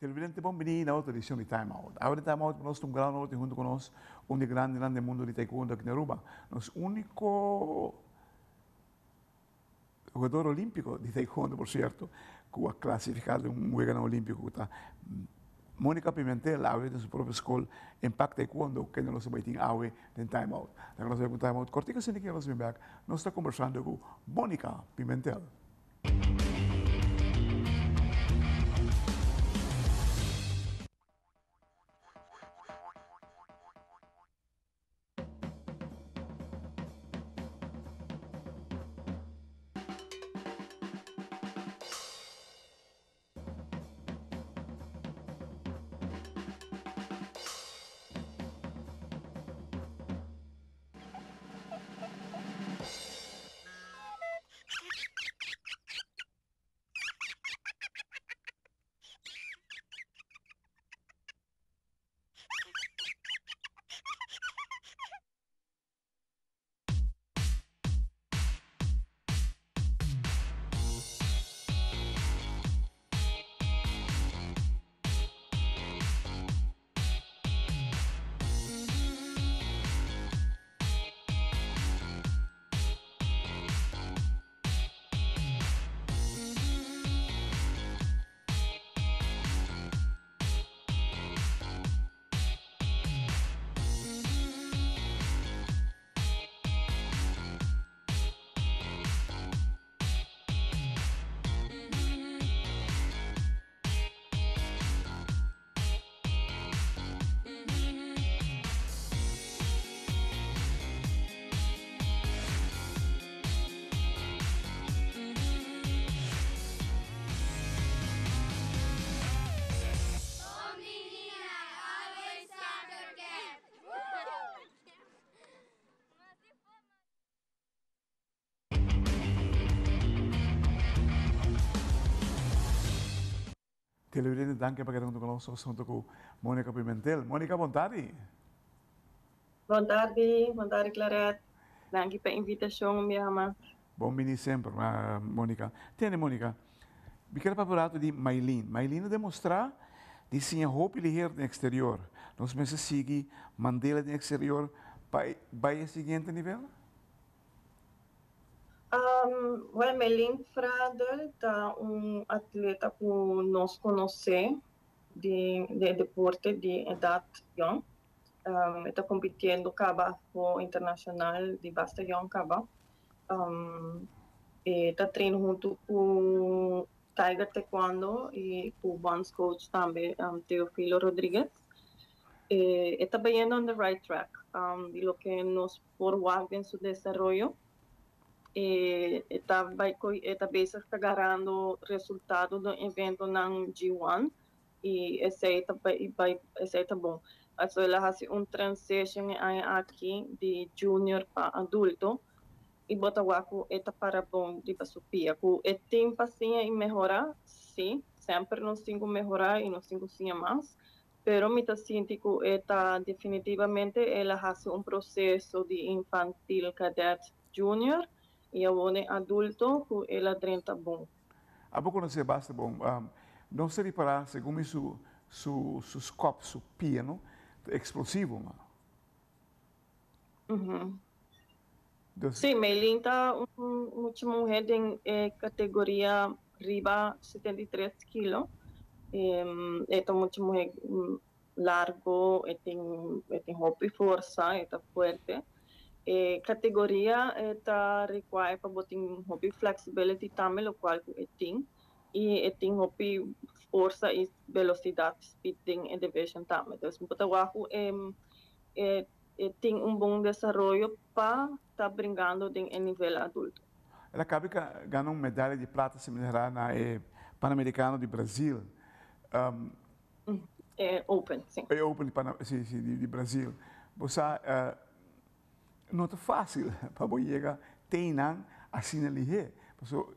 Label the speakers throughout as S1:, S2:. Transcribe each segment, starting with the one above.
S1: Televidente bon bini na otro edicion di Time Out. Awe di Time Out nos ta un gran honor tin hunto cu nos un di grandenan den mundo di taekwondo aki na Aruba. Nos unico jugador olimpico di taekwondo por cierto cu a clasifica den un weganan olimpico cu ta Monica Pimentel awe den su propio scol Impact Taekwondo kende nos a bay tin awe den Time Out. Laga nos bay cu un Time Out cortico asina ki nos bin bek nos ta conversando cu Monica Pimentel. Televidente danki pa keda hunto ku nos hunto ku Monica Pimentel. Monica bon tardi.
S2: Bon tardi, bon tardi Claret. Danki pa invitashon un biaha mas.
S1: Bon bini semper Monica. Tende Monica, mi kier papia un rato di Maylin. Maylin a demostra di siña hopi liher den exterior. Nos mester sigui mand'el den exterior pa e bai e siguiente nivel?
S2: Well, Maylin Fradel ta un atleta ku nos konosé di den e deporte di edat yòn. E ta kompitiendo kaba afó internashonal di basta yòn kaba. E ta train huntu ku Tiger Taekwondo i ku bondscoach tambe Teofilo Rodriguez. E ta bayendo on the right track di loke nos por wak den su desaroyo. E ta bai ku e ta bezig ta garando resultado den eventonan G1 i esei ta bai bai esei ta bon. Paso el a hasi un transition e aña aki di junior pa adulto i bo ta wak ku e ta para bon riba su pia. Ku e tin pa siña i mehora, si, semper nos tin ku mehora i nos tin ku siña mas, Pero mi ta sinti ku e ta definitivamente el a hasi un proseso di infantil, cadet, junior i awor den adulto ku el a drenta bon.
S1: Abo konosé basta bon. Nos ta ripará segun mi su su su skòp, su pia no, ta eksplosivo ma. Dus.
S2: Sí, Maylin ta un mucha muhé den e kategoria riba 73 kilo. E ta un mucha muhé largo, e tin e tin hopi forsa, e ta fuerte. E kategoria e ta require pa bo tin hopi flexibility tambe, lokual ku e tin. I e tin hopi forsa i velosidat, speed den e division tambe. Dus bo ta wak ku e e E tin un bon desaroyo pa ta bringando den e nivel adulto.
S1: El a kabi gana un medaya di plata si mi no hera na e Panamericano di Brazil.
S2: E Open, si.
S1: E Open di Pana, si, si, di Brazil. Bo sa, no ta fácil pa bo yega te einan asina lihé. Pasobra,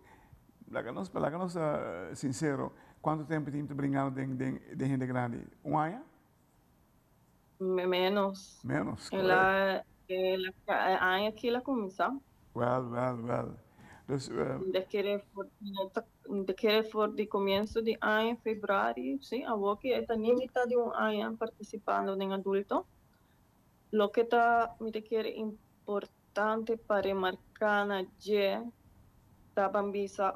S1: laga nos, laga nos ta sincero, kuantu tempu tin ta bringando den, den, den hende grandi? Un aña?
S2: Menos.
S1: Menos,
S2: El a, el a, e aña aki el a cuminsa.
S1: Wel, wel, wel. Dus,
S2: Mi kere for, mi kere for di comienso di aña, februari, si, awor cu ta limita di un aña participando den adulto. Loke ta, mi ta kere, importante pa remarca na dje, ta ban bisa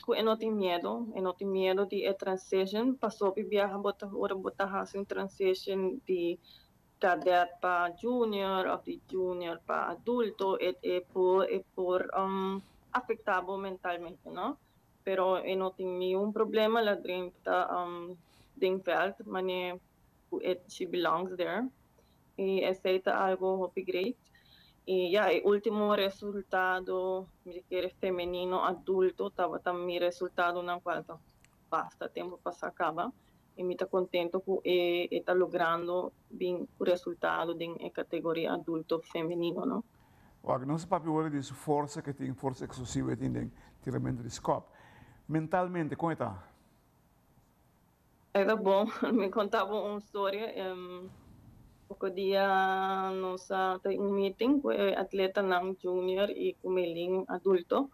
S2: cu e no tin miedo, e no tin miedo di e transition, paso biaha bo ta ora bo ta haci un transition di cadet pa junior of di junior pa adulto, e por afecta bo mentalmente, no? Pero e no tin ningun problema, el a drenta den veld, manera she belongs there. Y esey ta algo hopi great. Y ja, e ultimo resultado, mi kere femenino adulto, tabata mi resultado na cual basta tempo pasa caba. Y mi ta contento cu e ta logrando bon resultado den categoria adulto femenino, no?
S1: Wak, nos papia awor di forsa cu tin, forsa explosivo cu tin den tiramento di scop. Mentalmente, con ta?
S2: Ta bon, mi conta bo un historia. Poco dia nos tin un meeting cu e atletanan junior y cu Melin adulto.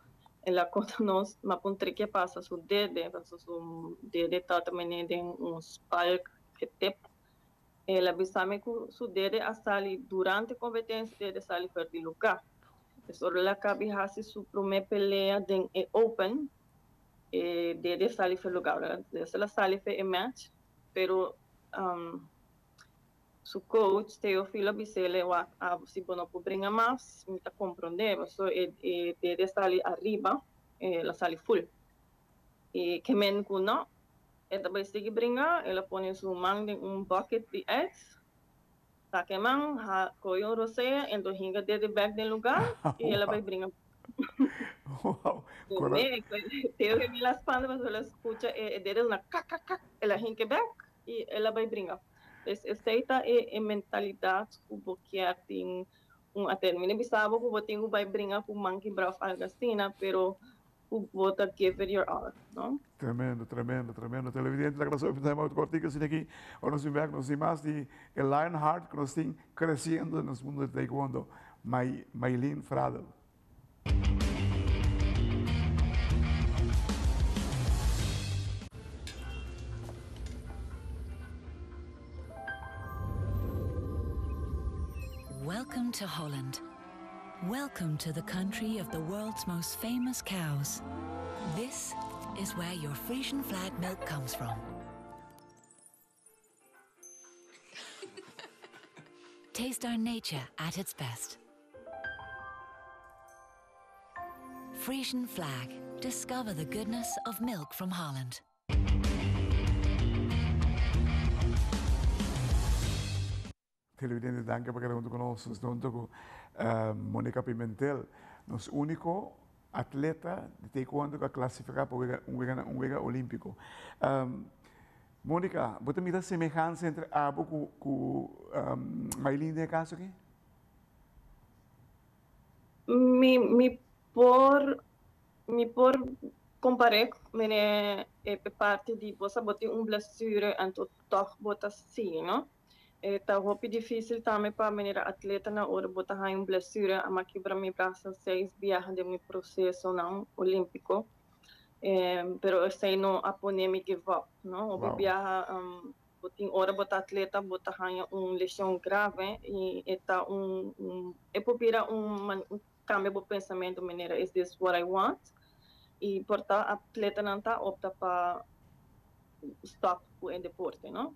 S2: El a conta nos, ma puntra kico a pasa su dede, pasa su dede ta tambe den un spalk getip. El a bisami cu su dede a sali durante competencia, dede sali for di lugar. Anto, el a caba di haci su prome pelea den e Open, e dede sali for di lugar. El a sali for e match, pero su coach Teofilo a bisele, "Wak, ah, si bo no por bringa mas, mi ta comprende, so e dede sali ariba, el a sali full." Y kemen cu no, e ta bay sigui bringa, el a pone su man den un bucket di ijs, saca man, ha, coge un rosea, anto hinca dede back den lugar, y el a bay bringa. Teo que mi la espalda, mas el a scucha e dede una kak, kak, kak, el a hinca back, y el a bay bringa. Esey ta e mentalidad cu bo kier tin un atleta. Mi no bisa bo cu bo tin cu bay bringa cu man kibra of algo asina, pero cu bo ta give it your all, no?
S1: Tremendo, tremendo, tremendo. Televidente, la graça time out cortico asina aki. Ora nos back, nos tin mas di e Lionheart cu nos tin creciendo den mundo di taekwondo. Maylin Fradel.
S3: Welcome to Holland. Welcome to the country of the world's most famous cows. This is where your Frisian Flag milk comes from. Taste our nature at its best. Frisian Flag. Discover the goodness of milk from Holland.
S1: Televidente, danki pa keda hunto cu nos. Nos hunto cu Monica Pimentel, nos unico atleta di taekwondo cu a clasifica pa un wega olimpico. Monica, bo ta mira semehansa entre abo cu Maylin den e caso aki?
S2: Mi por compara mene e parti di bo bo tin un blessure anto toch bo ta si, no? E ta hopi dificil tambe pa manera atleta na ora bo ta un blessure, ami a kibra mi brasa seis biaha den mi proceso nan olimpico. Pero esey no a pone mi give up, no? O biaha bo tin ora bo ta atleta, bo ta un lesion grave y ta un e por bira un cambia bo pensamento manera, "Is this what I want?" Y por ta atleta nan ta opta pa stop cu e deporte, no?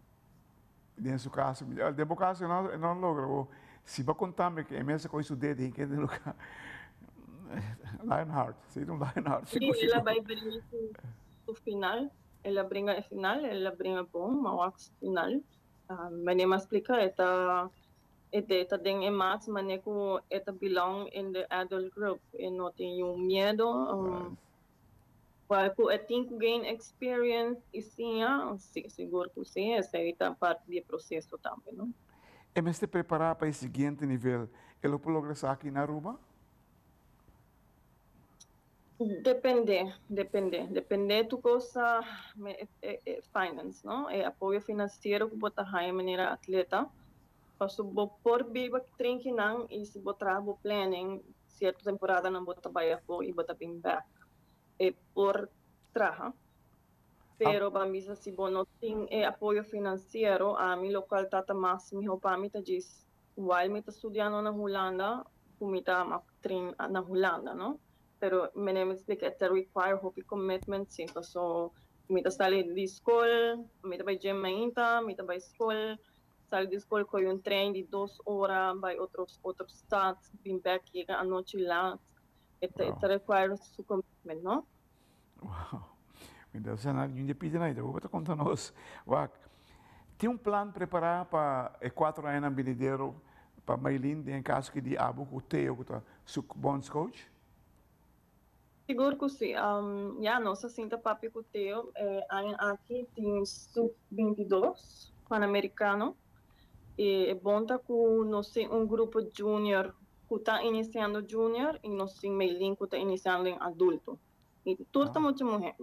S1: Den su caso, den bo caso no logra. Si bo conta mi cu e mes a coy su dede den lugar. Lionheart, si, un Lionheart.
S2: Si, el a bay bringa su final, el a bringa e final, el a bringa bon, mas final. Manera mi a splica, e ta den e mat, manera cu e ta belong in the adult group, e no tin ningun miedo. Cu e tin cu gain experience y si, si, sigur cu si, esey ta parti di e proceso tambe, no?
S1: E mester prepara pa e siguiente nivel, e lo por logra aki na Aruba?
S2: Depende, depende. Depende tu cos, finance, no? E apoyo financiero cu bo ta haya manera atleta. Paso bo por biba trinkinan y si bo traha bo planning. Sierto temporadanan bo ta bai afó i bo ta bin bèk. E por traha. Pero ban bisa si bo no tin e apoyo finansiero, ami lokual ta ta mas mihó pa mi ta djis while mi ta studiando na Hulanda ku mi ta train na Hulanda, no? Pero mene mi splika e ta require hopi commitment si, paso mi ta sali di skol, mi ta bai gym mainta, mi ta bai skol, sali di skol kohe un trein di 2 ora bai otro otro stad, bin bèk yega anochi laat. E ta require su commitment, no?
S1: Wow. Entonses, na un pidi na ito, bo konta nos. Wak, tin un plan prepará pa e 4 aña benidero pa Maylin, den kaso ku di abo ku Teo ku ta su bondscoach?
S2: Sigur ku si. Ya, nos a sinta papia ku Teo. Aña aki tin sub-22 Panamericano. E bon ta ku nos tin un grupo junior ku ta inisiando junior i nos tin Maylin ku ta inisiando den adulto. I tur ta mucha muhé.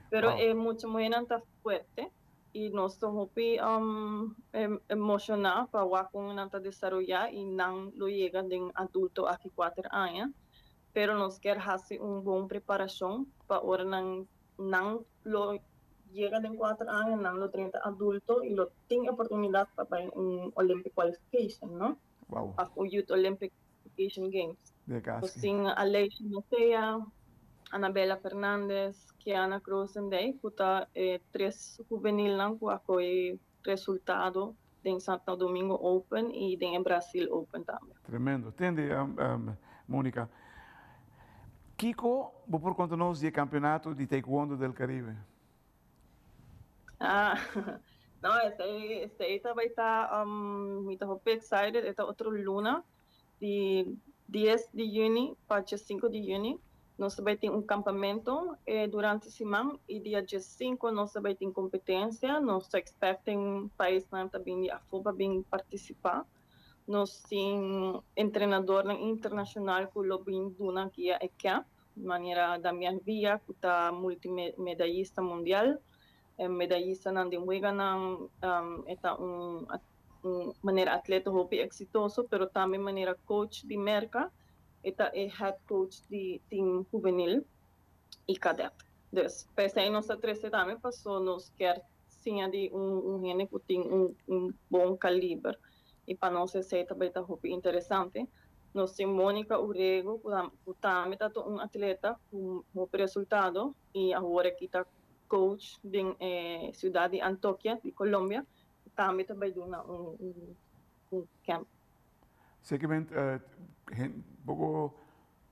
S2: Pero e mucha muhénan ta fuerte i nos ta hopi emoshoná pa wak kon nan ta desaroyá i nan lo yega den adulto aki 4 aña. Pero nos ke hasi un bon preparashon pa ora nan lo yega den 4 aña, nan lo 30 adulto i lo tin oportunidat pa un Olympic qualification, no? Of un Youth Olympic Qualification Games.
S1: De
S2: Nos tin Aleisha Matea, Anabela Fernandez, Kiana Krozendijk, ku ta tres juvenilnan ku a kohe resultado den Santo Domingo Open i den Brasil Open tambe.
S1: Tremendo. Tende, Monica. Kiko, bo por konta nos di kampeonato di Taekwondo del Caribe?
S2: Ah, no, esei tambe ta, mi ta hopi excited, e ta otro luna, di 10 di yüni pa 5 di yüni. Nos tambe tin un kampamentu durante siman i dia 5 nos tambe tin kompetensia. Nos ta expecting paisnan tambe di afó pa bin partisipá. Nos tin entrenadó internashonal ku lo bin duna guia e camp, manera Damian Villa, ku ta multimedayista mundial, medayista nan den weganan, ta un manera atleta hopi eksitoso, pero tambe manera coach di Merka, ta e head coach di team juvenil i cadet. Dus, p'esei nos a trese tambe, paso nos ke siña di un hende ku tin un bon kaliber. I pa nos esei tambe ta hopi interesante. Nos tin Monica Urego, ku tambe ta un atleta ku hopi resultado i awor aki ta coach den siudat di Antioquia, di Colombia, tambe ta bai duna un camp.
S1: Seguramente poko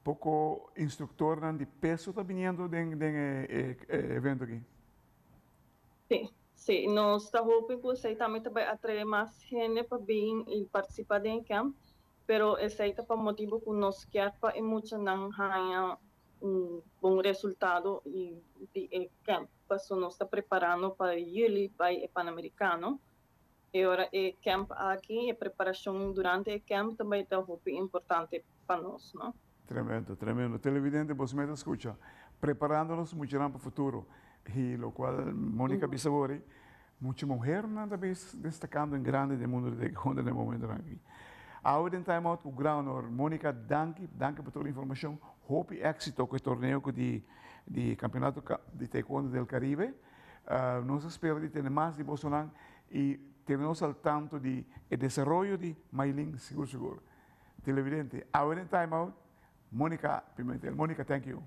S1: poko instruktor di peso ta biniendo den evento aki.
S2: Si, nos ta hoping ku esei tambe ta bai atraé mas hende pa bin i partisipá den camp, pero esei ta pa motibu ku nos ke pa e muchanan haña un bon resultado i di e camp. Paso nos ta preparando pa yüli pa e Panamericano. I ora e camp aki, e preparashon durante e camp tambe ta hopi importante pa nos, no?
S1: Tremendo, tremendo. Televidente, bo mes a skucha. Preparando mucho pa futuro. I lo kual Monica Bisabori, mucha muhé tambe destakando en grande den mundu di taekwondo na e momento aki. Awe den Time Out ku gran honor. Monica, danki, danki pa tur e informashon. Hopi éksito ku e torneo di kampeonato di Taekwondo del Caribe. Nos ta spera di tene mas di boso i tene nos al tanto di e desaroyo di Maylin sigur sigur. Televidente, awe den Time Out, Monica Pimentel. Monica, thank you.